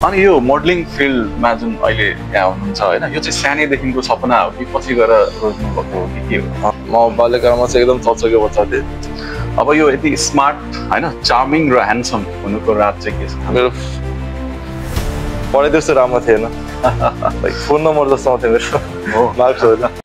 अनि यो मोडलिङ फिल्डमा जुन अहिले यहाँ हुनुहुन्छ होइन, यो चाहिँ सानैदेखिको सपना हो कि पछि गएर रोज्नु भएको हो कि के हो? म बाल्यकालमा चाहिँ एकदम चकचके बच्चा थिएँ। अब यो यति स्मार्ट होइन, चार्मिङ र ह्यान्डसम हुनुको राज चाहिँ के छ? मेरो पढाइ त्यस्तो राम्रो थिएन। फोन नम्बर जस्तो थियो मेरो मार्क्सहरू।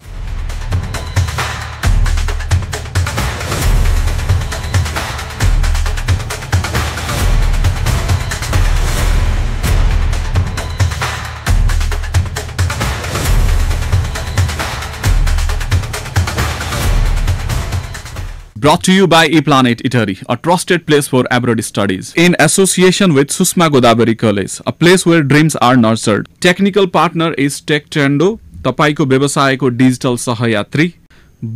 Brought to you by ePlanet Italy, a trusted place for abroad studies. In association with Susma Godavari College, a place where dreams are nurtured. Technical partner is TechTrendo, तपाईको व्यवसायको digital सहयात्री.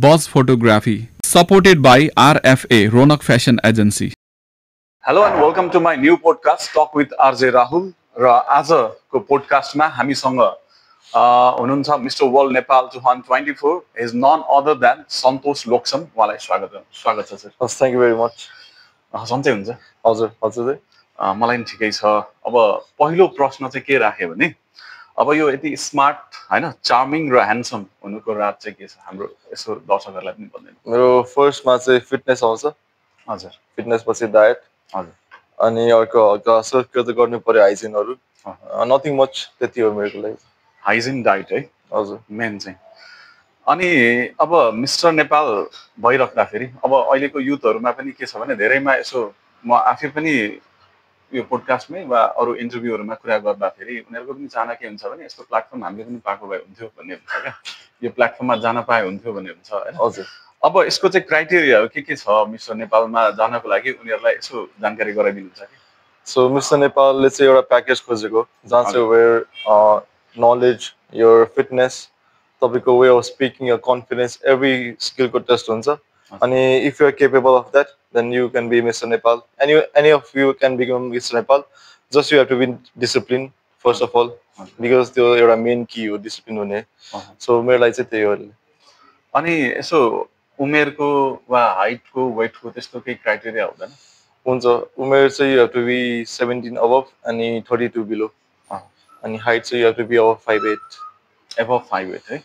Buzz Photography, supported by RFA, Ronak Fashion Agency. Hello and welcome to my new podcast, Talk with RJ Rahul. र आजको पोडकास्टमा हामीसँग हुनुहुन्छ Mister World Nepal 2024 is none other than Santosh Loksam. उहाँलाई स्वागत छ sir. Thank you very much. सन्चै हुन्छ? हजुर हजुर मलाई पनि ठिकै छ। अब पहिलो प्रश्न चाहिँ के राख्यो भने, अब यो यति स्मार्ट होइन, चार्मिङ र ह्यान्डसम हुनुको राज चाहिँ के छ हाम्रो, यसो दर्शकहरूलाई पनि भनिदिनु। मेरो फर्स्टमा चाहिँ फिटनेस आउँछ। हजुर। फिटनेस पछि डायट। हजुर। अनि अर्को हल्का सेल्फ त गर्नु पर्यो, हाइजिनहरू। नथिङ मच, त्यति हो मेरो लागि। हाइजिन डाइट है? हजुर, मेन चाहिँ। अनि अब मिस्टर नेपाल भइराख्दाखेरि अब अहिलेको युथहरूमा पनि के छ भने, धेरैमा यसो म आफै पनि यो पोडकास्टमै वा अरू इन्टरभ्यूहरूमा कुरा गर्दाखेरि उनीहरूको पनि चाहना के हुन्छ भने, यस्तो प्लेटफर्म हामीले पनि पाएको भए हुन्थ्यो भन्ने हुन्छ क्या, यो प्लेटफर्ममा जान पाए हुन्थ्यो भन्ने हुन्छ होइन। हजुर। अब यसको चाहिँ क्राइटेरियाहरू के छ मिस्टर नेपालमा जानको लागि, उनीहरूलाई यसो जानकारी गराइदिनुहुन्छ कि? सो मिस्टर नेपालले चाहिँ एउटा प्याकेज खोजेको जहाँ चाहिँ वेयर knowledge, your fitness, तपाईँको way of speaking, your confidence, every skill को test हुन्छ। अनि if you are capable of that, then you can be Mr. Nepal. Any of you can become Mr. Nepal. Just you have to be disciplined first of all, because त्यो एउटा main की हो discipline हुने। So मेरो लागि चाहिँ त्यही हो। अनि यसो उमेरको वा हाइटको वेटको त्यस्तो केही क्राइटेरिया हुँदैन? हुन्छ, उमेर चाहिँ you have to be 17 above अनि 32 below। अनि हाइट चाहिँ you have to be above 5'8". above 5'8" है?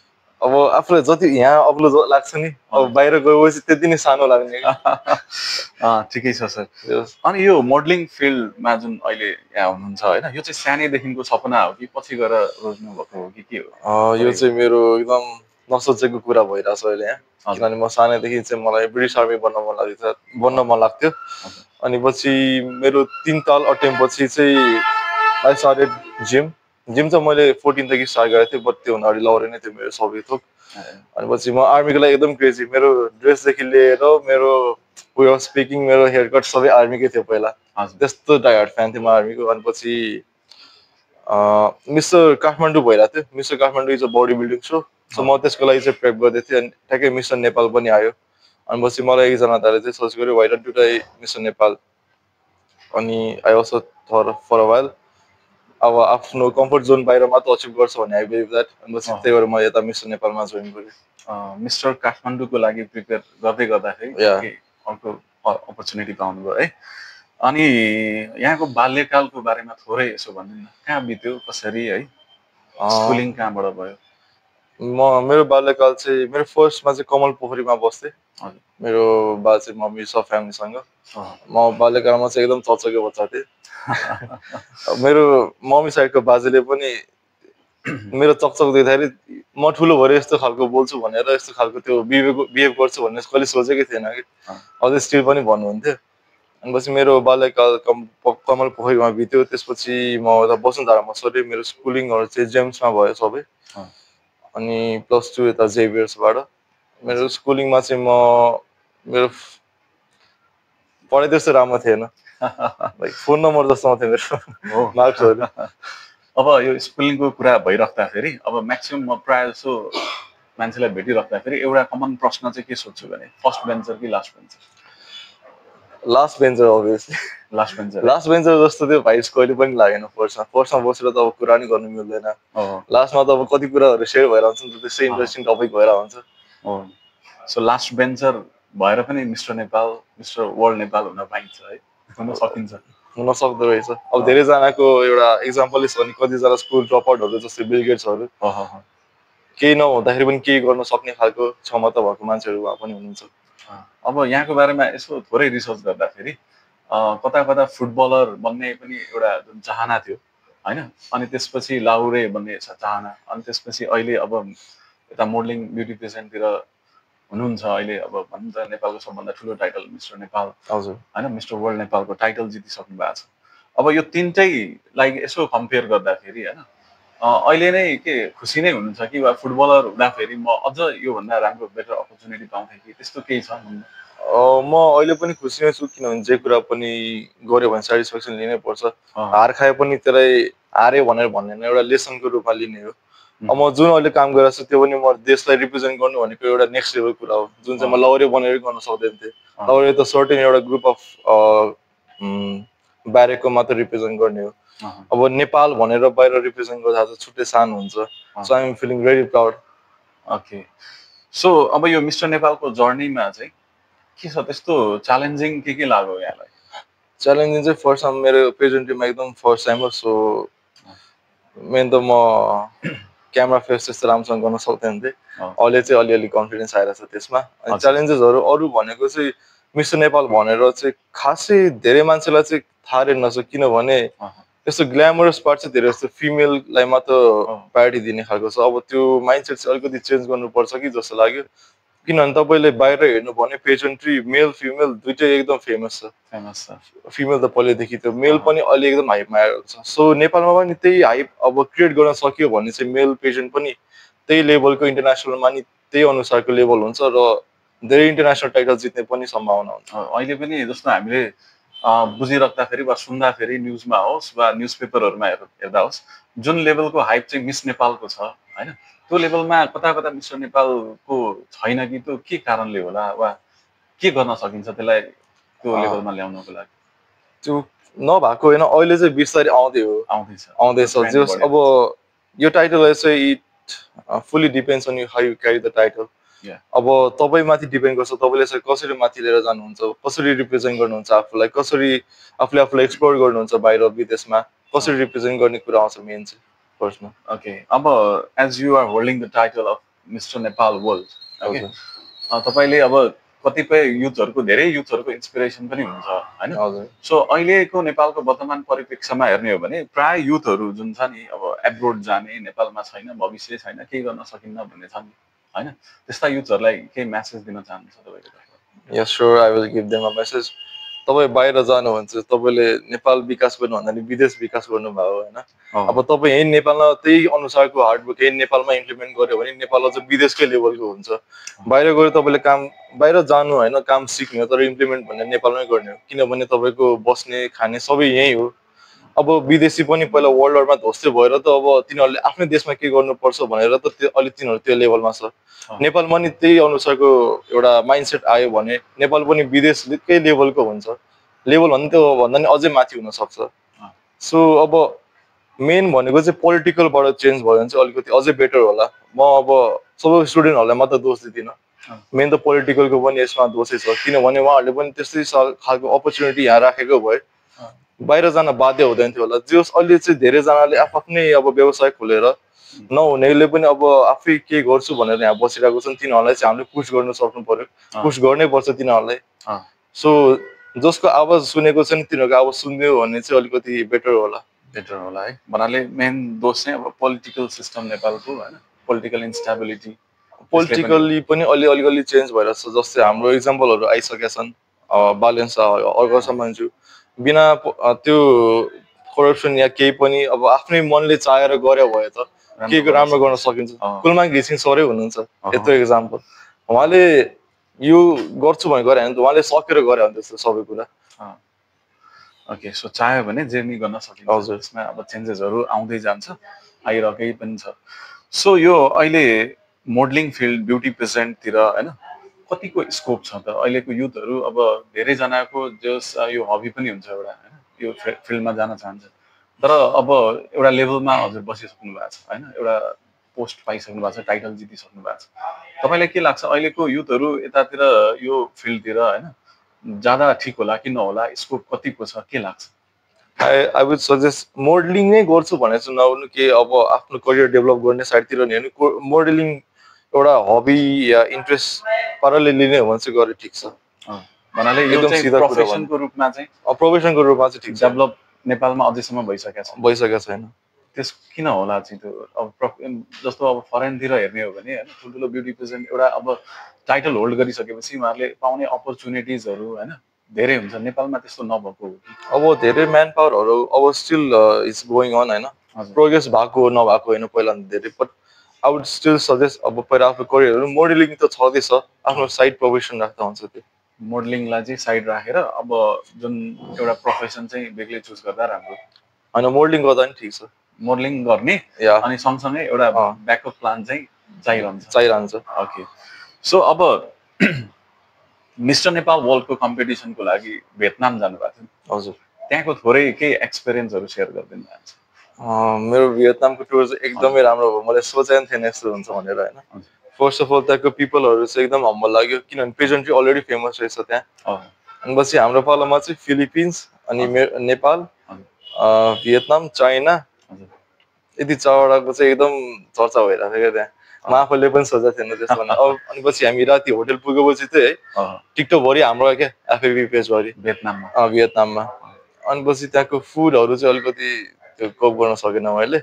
अब आफूलाई जति यहाँ अग्लो लाग्छ नि, अब बाहिर गएपछि त्यति नै सानो लाग्ने। ठिकै छ सर। अनि यो मोडलिङ फिल्डमा जुन अहिले यहाँ हुनुहुन्छ होइन, यो चाहिँ सानैदेखिको सपना हो कि पछि गएर रोज्नु भएको हो कि के हो? यो चाहिँ मेरो एकदम नसोचेको कुरा भइरहेछ अहिले यहाँ। किनभने म सानैदेखि चाहिँ मलाई ब्रिटिस आर्मी बन्न मन लाग्थ्यो। अनि पछि मेरो 3 ताल अटेम्प पछि चाहिँ आई स्टार्टेड जिम चाहिँ मैले 14 देखि स्टार्ट गरेको थिएँ, बट त्यो हुँदा लौरे नै थियो मेरो सबै थोक। अनि पछि म आर्मीको लागि एकदम क्रेजी, मेरो ड्रेसदेखि लिएर मेरो वे अफ स्पिकिङ, मेरो हेयर कट सबै आर्मीकै थियो पहिला। त्यस्तो डाइहार्ड फ्यान थिएँ म आर्मीको। अनि पछि मिस्टर काठमाडौँ भइरहेको थियो। Mister Kathmandu is a body building so म त्यसको लागि चाहिँ प्रेप गर्दै थिएँ। अनि ठ्याक्कै मिस्टर नेपाल पनि आयो। अनि पछि मलाई एकजना दाले चाहिँ सजेस्ट गर्यो, why don't you try Mister Nepal. अनि I also thought for a while, अब आफ्नो कम्फर्ट जोन बाहिर मात्र अचिभ गर्छ भने आई बिलिभ द्याट। अनि पछि त्यही भएर म यता मिस्टर नेपालमा जोइन गरेँ। मिस्टर काठमाडौँको लागि प्रिपेयर गर्दै गर्दाखेरि अर्को अपर्च्युनिटी पाउनुभयो है। अनि यहाँको बाल्यकालको बारेमा थोरै यसो भनिदिनु न, कहाँ बित्यो, कसरी है, स्कुलिङ कहाँबाट भयो? मेरो बाल्यकाल चाहिँ मेरो फर्स्टमा चाहिँ कमल पोखरीमा बस्थेँ। मेरो बा चाहिँ मम्मी सब फ्यामिलीसँग। म बाल्यकालमा चाहिँ एकदम चकचके बच्चा थिएँ। मेरो मम्मी साइडको बाजेले पनि मेरो चकचक देख्दाखेरि म ठुलो भएर यस्तो खालको बोल्छु भनेर, यस्तो खालको त्यो बिहेभ गर्छु भन्ने कहिले सोचेकै थिएन कि। अझै स्टिल पनि भन्नुहुन्थ्यो। अनि पछि मेरो बाल्यकाल कमल पोखरीमा बित्यो। त्यसपछि म यता बसुन्धरामा सरेँ। मेरो स्कुलिङहरू चाहिँ जेम्समा भयो सबै। अनि +2 यता जेभियर्सबाट। मेरो स्कुलिङमा चाहिँ मेरो पढाइ त्यस्तो राम्रो थिएन। फोन नम्बर जस्तो थियो मेरो मार्क्सहरू। अब यो स्कुलिङको कुरा भइराख्दाखेरि अब म्याक्सिमम म प्रायः जसो मान्छेलाई भेटिराख्दाखेरि एउटा कमन प्रश्न चाहिँ के सोध्छु भने, फर्स्ट बेन्चर कि last bencher? Last bencher obviously. Last bencher जस्तो त्यो भाइब्स कहिले पनि लागेन। फर्स्टमा बसेर त अब कुरा नि गर्नु मिल्दैन। लास्टमा त अब कति कुराहरू सेयर भएर हुन्छ नि त, त्यसै इन्ट्रेस्टिङ टपिक भएर हुन्छ। सो लास्ट बेन्चर भएर पनि mister Nepal, mister World Nepal हुन पाइन्छ है, हुन सकिन्छ? हुन सक्दो रहेछ। अब धेरैजनाको एउटा इक्जाम्पलै छ नि, कतिजना स्कुल ड्रप आउटहरू जस्तै बिल गेट्सहरू केही नहुँदाखेरि पनि केही गर्न सक्ने खालको क्षमता भएको मान्छेहरू उहाँ पनि हुनुहुन्छ। अब यहाँको बारेमा यसो थोरै रिसर्च गर्दाखेरि कता कता फुटबलर बन्ने पनि एउटा जुन चाहना थियो होइन, अनि त्यसपछि लाहुरे बन्ने चाहना, अनि त्यसपछि अहिले अब यता मोडलिङ ब्युटी पेजेन्टतिर हुनुहुन्छ अहिले। अब भनौँ त नेपालको सबभन्दा ठुलो टाइटल मिस्टर नेपाल हजुर होइन, मिस्टर वर्ल्ड नेपालको टाइटल जितिसक्नु भएको छ। अब यो तिनटैलाई यसो कम्पेयर गर्दाखेरि होइन अहिले नै के खुसी नै हुनुहुन्छ कि वा फुटबलर हुँदाखेरि म अझ योभन्दा राम्रो बेटर अपर्च्युनिटी पाउँथेँ कि त्यस्तो केही छ? म अहिले पनि खुसी नै छु, किनभने जे कुरा पनि गऱ्यो भने सेटिस्फ्याक्सन लिनै पर्छ। हार खाए पनि त्यसलाई हारे भनेर भन्ने एउटा लेसनको रूपमा लिने हो। अब म जुन अहिले काम गरिरहेको छु त्यो पनि म देशलाई रिप्रेजेन्ट गर्नु भनेको एउटा नेक्स्ट लेभल कुरा हो, जुन चाहिँ म लौरे बनेर गर्न सक्दैन थिएँ। लौरे त सर्टेन एउटा ग्रुप अफ बाहिरको मात्र रिप्रेजेन्ट गर्ने हो। अब नेपाल भनेर बाहिर रिप्रेजेन्ट गर्दा त छुट्टै सान हुन्छ। So I am feeling very proud. Okay, so अब यो मिस्टर नेपालको जर्नीमा चाहिँ के छ त्यस्तो च्यालेन्जिङ के लाग्यो यहाँलाई? च्यालेन्जिङ चाहिँ फर्स्ट टाइम मेरो पेजेन्ट्रीमा एकदम फर्स्ट टाइम हो। सो मेन त म क्यामेरा फेस त्यस्तो राम्रोसँग गर्न सक्दैन थिएँ। अहिले चाहिँ अलिअलि कन्फिडेन्स आइरहेको छ त्यसमा। अनि च्यालेन्जेसहरू अरू भनेको चाहिँ मिस्टर नेपाल भनेर चाहिँ खासै धेरै मान्छेलाई चाहिँ थाहा रहेनछ, किनभने त्यस्तो ग्ल्यामरस पार्ट चाहिँ धेरै जस्तो फिमेललाई मात्र प्रायोरिटी दिने खालको छ। अब त्यो माइन्डसेट चाहिँ अलिकति चेन्ज गर्नुपर्छ कि जस्तो लाग्यो, किनभने तपाईँले बाहिर हेर्नु भने पेजेन्ट्री मेल फिमेल दुइटै एकदम फेमस छ। फिमेल त पहिल्यैदेखि थियो, मेल पनि अहिले एकदम हाइपमा आएको छ। सो नेपालमा पनि त्यही हाइप अब क्रिएट गर्न सकियो भने चाहिँ मेल पेजेन्ट पनि त्यही लेभलको इन्टरनेसनलमा नि त्यही अनुसारको लेभल हुन्छ र धेरै इन्टरनेसनल टाइटल जित्ने पनि सम्भावना हुन्छ। अहिले पनि जस्तो हामीले बुझिराख्दाखेरि वा सुन्दाखेरि न्युजमा होस् वा न्युज पेपरहरूमा हेर्दा होस्, जुन लेभलको हाइप चाहिँ मिस नेपालको छ होइन, त्यो लेभलमा कता कता मिस्टर नेपालको छैन कि त्यो के कारणले होला वा के गर्न सकिन्छ त्यसलाई त्यो लेभलमा ल्याउनको लागि? त्यो नभएको होइन, अहिले चाहिँ बिस्तारै आउँदैछ जस अब यो टाइटललाई चाहिँ it fully depends on you how you carry the title. अब तपाईँमाथि डिपेन्ड गर्छ तपाईँले चाहिँ कसरी माथि लिएर जानुहुन्छ, कसरी रिप्रेजेन्ट गर्नुहुन्छ आफूलाई, कसरी आफूलाई एक्सप्लोर गर्नुहुन्छ बाहिर विदेशमा, कसरी रिप्रेजेन्ट गर्ने कुरा आउँछ मेन चाहिँ फर्स्टमा। ओके, अब as you are holding the title of mister Nepal world, okay, तपाईँले अब कतिपय युथहरूको धेरै युथहरूको इन्सपिरेसन पनि हुन्छ होइन। सो अहिलेको नेपालको वर्तमान परिप्रेक्ष्यमा हेर्ने हो भने प्राय युथहरू जुन छ नि अब एब्रोड जाने, नेपालमा छैन, भविष्य छैन, केही गर्न सकिन्न भन्ने छ नि होइन, त्यस्ता युथहरूलाई केही मेसेज दिन चाहनुहुन्छ तपाईँले? Yes sure, I will give them a message. तपाईँ बाहिर जानुहुन्छ, तपाईँले नेपाल विकास गर्नुभन्दा नि विदेश विकास गर्नुभयो होइन। अब तपाईँ यही नेपालमा त्यही अनुसारको हार्डवर्क यही नेपालमा इम्प्लिमेन्ट गर्यो भने नेपाल अझ विदेशकै लेभलको हुन्छ। बाहिर गएर तपाईँले काम बाहिर जानु होइन, काम सिक्ने, तर इम्प्लिमेन्ट भन्ने नेपालमै गर्ने हो, किनभने तपाईँको बस्ने खाने सबै यहीँ हो। अब विदेशी पनि पहिला वर्ल्ड वारमा ध्वस्ते भएर त अब तिनीहरूले आफ्नै देशमा के गर्नुपर्छ भनेर त त्यो अलि तिनीहरू त्यो लेभलमा छ। नेपालमा नि त्यही अनुसारको एउटा माइन्डसेट आयो भने नेपाल पनि विदेशकै लेभलको हुन्छ। लेभल भन्दा त्यो भन्दा नि अझै माथि हुनसक्छ। सो अब मेन भनेको चाहिँ पोलिटिकलबाट चेन्ज भयो भने चाहिँ अलिकति अझै बेटर होला। म अब सबै स्टुडेन्टहरूलाई मात्र दोष दिँदिनँ, मेन त पोलिटिकलको पनि यसमा दोषै छ, किनभने उहाँहरूले पनि त्यस्तै खालको अपर्च्युनिटी यहाँ राखेको भए बाहिर जान बाध्य हुँदैन थियो होला। जस अहिले चाहिँ धेरैजनाले आफ्नै अब व्यवसाय खोलेर नहुनेले पनि अब आफै के गर्छु भनेर यहाँ बसिरहेको छन्, तिनीहरूलाई चाहिँ हामीले पुस गर्न सक्नु पर्यो, पुस गर्नै पर्छ तिनीहरूलाई। सो जसको आवाज सुनेको छ नि तिनीहरूको आवाज सुनिदियो भने चाहिँ अलिकति बेटर होला है। भन्नाले मेन दोष चाहिँ अब पोलिटिकल सिस्टम नेपालको होइन, पोलिटिकल इन्स्टेबिलिटी, पोलिटिकल्ली पनि अलिअलि चेन्ज भइरहेछ। जस्तै हाम्रो इक्जाम्पलहरू आइसकेका छन्, बालेन शाह, अर्को सम्मान्छु, बिना त्यो करप्सन या केही पनि अब आफ्नै मनले चाहेर गरे भए त के राम्रो गर्न सकिन्छ। कुलमान घिसिङ सरै हुनुहुन्छ यत्रो इक्जाम्पल, उहाँले यो गर्छु भने गरे भने त उहाँले सकेर गरे भने त्यस्तो सबै कुरा। ओके, सो चाह्यो भने जे नि गर्न सकिन्छ। हजुर, यसमा अब चेन्जेसहरू आउँदै जान्छ, आइरहेकै पनि छ। सो यो अहिले मोडलिङ फिल्ड, ब्युटी पेजेन्टतिर होइन कतिको स्कोप छ त? अहिलेको युथहरू अब धेरैजनाको जस यो हबी पनि हुन्छ एउटा होइन, यो फिल्डमा जान चाहन्छ, तर अब एउटा लेभलमा हजुर बसिसक्नु भएको छ होइन, एउटा पोस्ट पाइसक्नु भएको छ, टाइटल जितिसक्नु भएको छ। तपाईँलाई के लाग्छ अहिलेको युथहरू यतातिर यो फिल्डतिर होइन जाँदा ठिक होला कि नहोला, स्कोप कतिको छ, के लाग्छ? आई वुड सजेस्ट मोडलिङ नै गर्छु भने चाहिँ नहुनु के अब आफ्नो करियर डेभलप गर्ने साइडतिर नि होइन मोडलिङ एउटा हबी या इन्ट्रेस्ट पाराले लिने हो भने चाहिँ गरे ठिक छ भन्नाले यो चाहिँ प्रोफेसनको रूपमा चाहिँ प्रोफेसनको रूपमा चाहिँ ठिक छ डेभलप नेपालमा अझैसम्म भइसकेको छैन त्यस किन होला चाहिँ त्यो अब जस्तो अब फरेनतिर हेर्ने हो भने होइन ठुल्ठुलो ब्युटी पेजेन्ट एउटा अब टाइटल होल्ड गरिसकेपछि उहाँहरूले पाउने अपर्च्युनिटिजहरू होइन धेरै हुन्छ नेपालमा त्यस्तो नभएको हो कि अब धेरै म्यान पावरहरू अब स्टिल इज गोइङ अन होइन प्रोग्रेस भएको नभएको होइन पहिला धेरै but I would still suggest अब पहिला आफ्नो करियरहरू मोडलिङ त छँदैछ आफ्नो साइड प्रोफेसन राख्दा हुन्छ त्यो मोडलिङलाई चाहिँ साइड राखेर अब जुन एउटा प्रोफेसन चाहिँ बेग्लै चुज गर्दा राम्रो होइन मोडलिङ गर्दा नि ठिक छ मोडलिङ गर्ने अनि सँगसँगै एउटा ब्याकअप प्लान चाहिँ चाहिरहन्छ ओके सो अब मिस्टर नेपाल वर्ल्डको कम्पिटिसनको लागि भियतनाम जानुभएको थियो हजुर त्यहाँको थोरै केही एक्सपिरियन्सहरू सेयर गरिदिनु भएको छ मेरो भियतनामको टुर चाहिँ एकदमै राम्रो भयो मैले सोचेको थिएन यस्तो हुन्छ भनेर होइन फर्स्ट अफ अल त्यहाँको पिपलहरू चाहिँ एकदम हम्बल लाग्यो किनभने पेजेन्ट्री अलरेडी फेमस रहेछ त्यहाँ अनि पछि हाम्रो पालामा चाहिँ फिलिपिन्स अनि नेपाल भियतनाम चाइना यति चारवटाको चाहिँ एकदम चर्चा भइरहेको थियो क्या त्यहाँ म आफूले पनि सोचेको थिएन त्यसमा अनि पछि हामी राति होटल पुगेपछि चाहिँ है टिकटकभरि हाम्रो क्या एफएबी पेजभरि भियतनाममा अनि पछि त्यहाँको फुडहरू चाहिँ अलिकति त्यो कोप गर्न सकेन मैले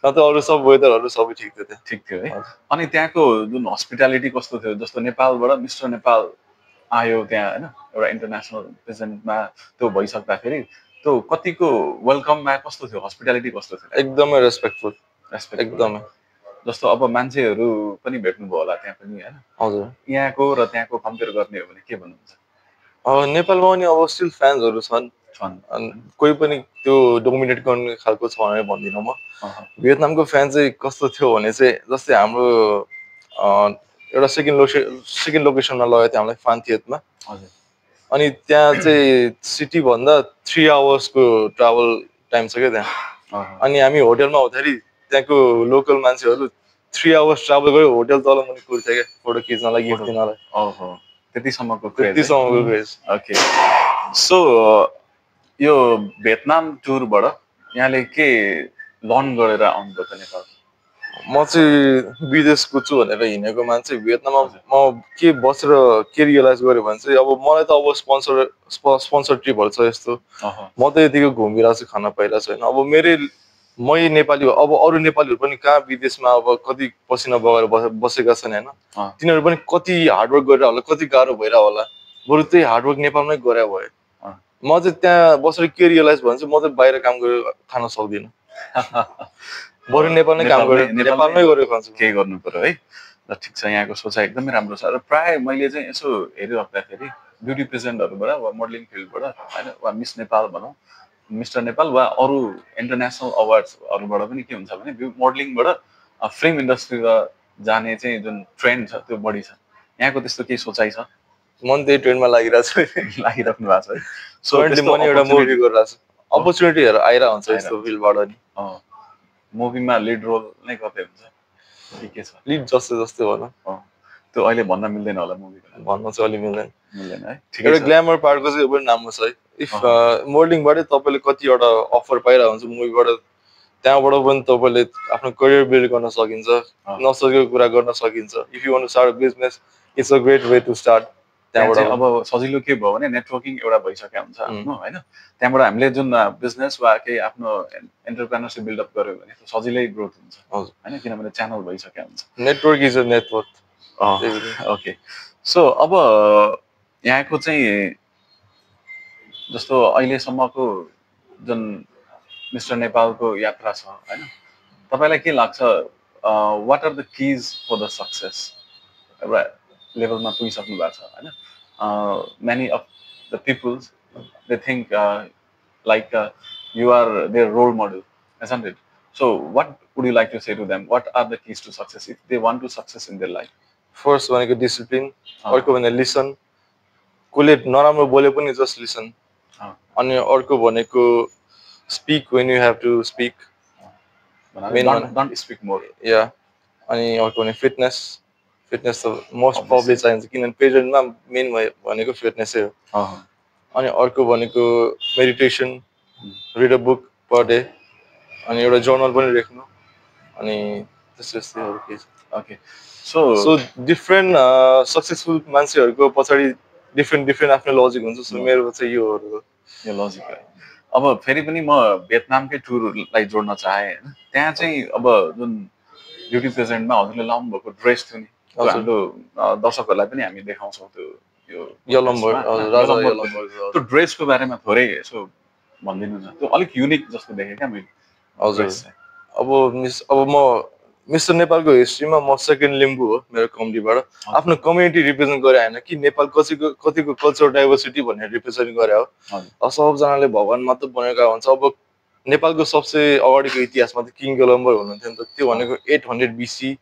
नत्र अरू सब वेदरहरू सबै ठिक थियो ठिक थियो है अनि त्यहाँको जुन हस्पिटालिटी कस्तो थियो जस्तो नेपालबाट मिस्टर नेपाल आयो त्यहाँ होइन एउटा इन्टरनेसनल प्रेजेन्टमा त्यो भइसक्दाखेरि त्यो कतिको वेलकममा कस्तो थियो हस्पिटालिटी कस्तो थियो एकदमै रेस्पेक्टफुल एकदमै जस्तो अब मान्छेहरू पनि भेट्नुभयो होला त्यहाँ पनि होइन हजुर यहाँको र त्यहाँको कम्पेयर गर्ने हो भने के भन्नुहुन्छ नेपालमा पनि अब स्टिल फ्यान्सहरू छन् कोही पनि त्यो डोमिनेट गर्ने खालको छ भनेर भन्दिनँ म भियतनामको फ्यान चाहिँ कस्तो थियो भने चाहिँ जस्तै हाम्रो एउटा सेकेन्ड लोकेसनमा लगेको थियो हामीलाई फान थिएटमा अनि त्यहाँ चाहिँ सिटीभन्दा 3 आवर्सको ट्राभल टाइम छ क्या त्यहाँ अनि हामी होटलमा हुँदाखेरि त्यहाँको लोकल मान्छेहरू 3 आवर्स ट्राभल गऱ्यो होटल तल मुनि कुर्थ्यो क्या फोटो खिच्नलाई गिफ्ट दिनलाई त्यतिसम्मको क्रेज ओके सो यो भियतनाम टुरबाट यहाँले के लर्न गरेर आउनुभयो त नेपाल म चाहिँ विदेश कुद्छु भनेर हिँडेको मान्छे भियतनाममा म के बसेर के रियलाइज गरेँ भने चाहिँ अब मलाई त अब स्पोन्सर ट्रिपहरू छ यस्तो म त यतिको घुमिरहेको छु खाना पाइरहेको छैन अब मै नेपाली हो अब अरू नेपालीहरू पनि कहाँ विदेशमा अब कति पसिना बगाएर बसेका छन् होइन तिनीहरू पनि कति हार्डवर्क गरेर होला कति गाह्रो भइरह होला बरु त्यही हार्डवर्क नेपालमै गरे भयो म चाहिँ त्यहाँ बसेर के रियलाइज भने चाहिँ म चाहिँ बाहिर काम गरेर खान सक्दिनँ बरु नेपालमै काम गरेर नेपालमै गरेर खान्छु केही गर्नु पर्यो है ल ठिक छ यहाँको सोचाइ एकदमै राम्रो छ र प्राय मैले चाहिँ यसो हेरिराख्दाखेरि ब्युटी पेजेन्टहरूबाट वा मोडलिङ फिल्डबाट होइन वा मिस नेपाल भनौँ मिस्टर नेपाल वा अरू इन्टरनेसनल अवार्ड्सहरूबाट पनि के हुन्छ भने मोडलिङबाट फिल्म इन्डस्ट्रीमा जाने चाहिँ जुन ट्रेन्ड छ त्यो बढी छ यहाँको त्यस्तो केही सोचाइ छ म त्यही ट्रेन्डमा लागिरहेको छु लागिराख्नु भएको छ है सो म एउटा मुभी गरिरहेको छु अपर्च्युनिटीहरू आइरहेको हुन्छ यस्तो फिल्डबाट नि मुभीमा लिड रोल नै गर्दै हुन्छ के छ लिड जस्तै भनौँ त्यो अहिले भन्न मिल्दैन होला मुभी भन्न चाहिँ अलि मिल्दैन है एउटा ग्ल्यामर पार्टको चाहिँ पनि राम्रो छ है इफ मोडलिङबाटै तपाईँले कतिवटा अफर पाइरहेको हुन्छ मुभीबाट त्यहाँबाट पनि तपाईँले आफ्नो करियर बिल्ड गर्न सकिन्छ नसकेको कुरा गर्न सकिन्छ if you want to start business it's a great way to start त्यहाँबाट अब सजिलो के भयो भने नेटवर्किङ एउटा भइसकेको हुन्छ आफ्नो होइन त्यहाँबाट हामीले जुन बिजनेस वा केही आफ्नो एन्टरप्रेनरसिप बिल्डअप गर्यो भने सजिलै ग्रोथ हुन्छ होइन किनभने च्यानल भइसकेको हुन्छ network is a network okay so अब यहाँको चाहिँ जस्तो अहिलेसम्मको जुन मिस्टर नेपालको यात्रा छ होइन तपाईँलाई के लाग्छ what are the keys for the success एउटा लेभलमा पुगिसक्नु भएको छ होइन many of the peoples they think like you are their role model isn't it? So what would you like to say to them? What are the keys to success if they want to success in their life? First भनेको discipline अर्को भने listen कसले नराम्रो बोले पनि just listen अनि अर्को भनेको speak when you have to speak don't speak more या अनि अर्को भने फिटनेस त मोस्ट प्रब्लम चाहिन्छ किनभने पेजेन्टमा मेन भनेको फिटनेसै हो अनि अर्को भनेको meditation read a book per day अनि एउटा जर्नल पनि लेख्नु अनि त्यस्तैहरू के छ ओके सो डिफ्रेन्ट सक्सेसफुल मान्छेहरूको पछाडि डिफ्रेन्ट आफ्नो लजिक हुन्छ सो मेरो चाहिँ योहरू यो लजिक है अब फेरि पनि म भियतनामकै टुरलाई जोड्न चाहेँ होइन त्यहाँ चाहिँ अब जुन ब्युटी पेजेन्टमा हजुरले लाउनु भएको ड्रेस थियो नि त्यो हाम्रो दर्शकहरूलाई पनि हामी देखाउँछौँ त्यो त्यो ड्रेसको बारेमा थोरै यसो भनिदिनु न त्यो अलिक युनिक जस्तो देखेँ क्या मैले हजुर अब म मिस्टर नेपालको हिस्ट्रीमा म सेकेन्ड लिम्बू हो मेरो कम्युनिटीबाट आफ्नो कम्युनिटी रिप्रेजेन्ट गरे होइन कि नेपाल कतिको कल्चर डाइभर्सिटी भनेर रिप्रेजेन्ट गरे हो सबजनाले भगवान् मात्र बनेका हुन्छ अब नेपालको सबसे अगाडिको इतिहासमा त किङ गोलम्बर हुनुहुन्थ्यो नि त त्यो भनेको 800 BC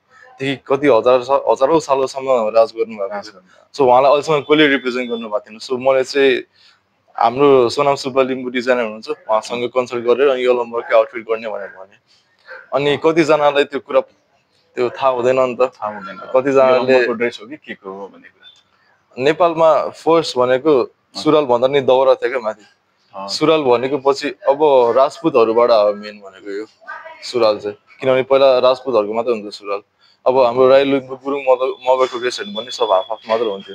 देखि कति हजारौँ सालसम्म राज गर्नुभएको छ सो उहाँलाई अहिलेसम्म कसले रिप्रेजेन्ट गर्नुभएको थिएन सो मैले चाहिँ हाम्रो सोनाम सुब्बा लिम्बू डिजाइनर हुनुहुन्छ उहाँसँग कन्सल्ट गरेर अनि गोलम्बरकै आउटफिट गर्ने भनेर भने अनि कतिजनालाई त्यो कुरा त्यो थाहा हुँदैन नि त कतिजनाले ड्रेस हो कि के को हो भन्ने कुरा नेपालमा फर्स्ट भनेको सुरुवाल भन्दा नि दौरा थियो क्या माथि सुरुवाल भनेको पछि अब राजपूतहरूबाट हो मेन भनेको यो सुरुवाल चाहिँ किनभने पहिला राजपूतहरूको मात्रै हुन्छ सुरुवाल अब हाम्रो राई लिम्बू गुरुङ मगरको ड्रेसहरू पनि सब हाफ मात्र हुन्थ्यो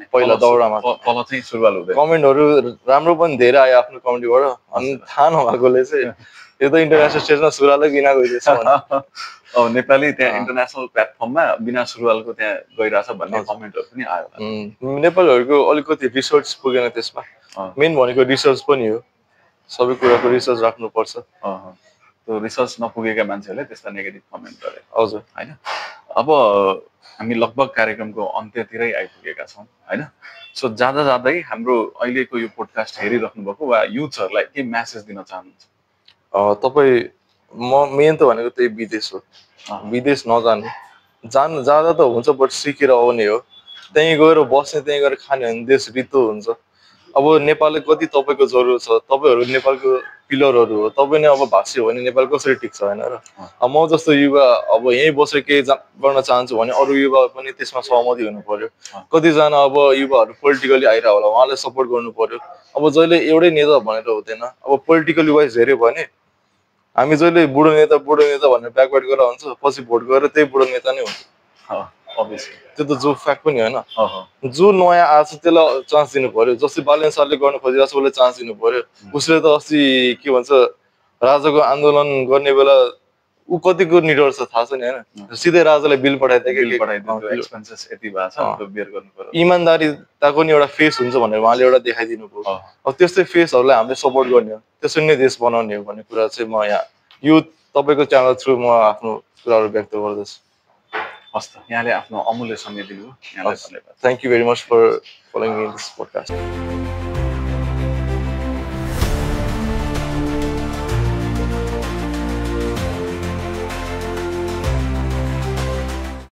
पहिला दौरामा तल चाहिँ सुरुवाल हुँदैन कमेन्टहरू राम्रो पनि धेरै आयो आफ्नो कमेन्टबाट अनि थाहा नभएकोले चाहिँ यो त इन्टरनेसनल स्टेजमा सुरुवालै बिना गइरहेछ अब नेपाली त्यहाँ इन्टरनेसनल प्लेटफर्ममा बिना सुरुवालको त्यहाँ गइरहेछ भन्ने कमेन्टहरू पनि आयो नेपालीहरूको अलिकति रिसर्च पुगेन त्यसमा मेन भनेको रिसर्च पनि हो सबै कुराको रिसर्च राख्नुपर्छ त्यो रिसर्च नपुगेका मान्छेहरूले त्यस्ता नेगेटिभ कमेन्ट गरे हजुर होइन अब हामी लगभग कार्यक्रमको अन्त्यतिरै आइपुगेका छौँ होइन सो जाँदा जाँदै हाम्रो अहिलेको यो पोडकास्ट हेरिराख्नु भएको वा युथहरूलाई के म्यासेज दिन चाहनुहुन्छ तपाईँ म मेन त भनेको त्यही विदेश हो विदेश नजानु जाँदा त हुन्छ बट सिकेर आउने हो त्यहीँ गएर बस्ने त्यहीँ गएर खाने भने देश रित्तो हुन्छ अब नेपालले कति तपाईँको जरुरत छ तपाईँहरू नेपालको पिलरहरू हो तपाईँ नै अब भाष्य हो भने नेपाल कसरी टिक्छ होइन र म जस्तो युवा अब यहीँ बसेर केही गर्न चाहन्छु भने अरू युवा पनि त्यसमा सहमति हुनु पर्यो कतिजना अब युवाहरू पोलिटिकली आइरह होला उहाँलाई सपोर्ट गर्नु पर्यो अब जहिले एउटै नेता भनेर हुँदैन अब पोलिटिकली वाइज हेऱ्यो भने हामी जहिले बुढो नेता भनेर ब्याकवर्ड गरेर हुन्छ पछि भोट गरेर त्यही बुढो नेता नै हुन्छ त्यो त जो फ्याक्ट पनि होइन जो नयाँ आएको छ त्यसलाई चान्स दिनु पर्यो जस्तै बालेन सरले गर्नु खोजिरहेको छ उसले चान्स दिनु पर्यो उसले त अस्ति के भन्छ राजाको आन्दोलन गर्ने बेला ऊ कतिको निडर छ थाहा छ नि होइन सिधै राजालाई बिल पठाइदियो इमान्दारिताको नि एउटा फेस हुन्छ भनेर उहाँले एउटा देखाइदिनु भयो अब त्यस्तै फेसहरूलाई हामीले सपोर्ट गर्ने हो त्यसरी नै देश बनाउने हो भन्ने कुरा चाहिँ म यहाँ यो तपाईँको च्यानल थ्रु म आफ्नो कुराहरू व्यक्त गर्दछु हस् त यहाँले आफ्नो अमूल्य समय दिनुभयो यहाँलाई धन्यवाद thank you very much for following me in this podcast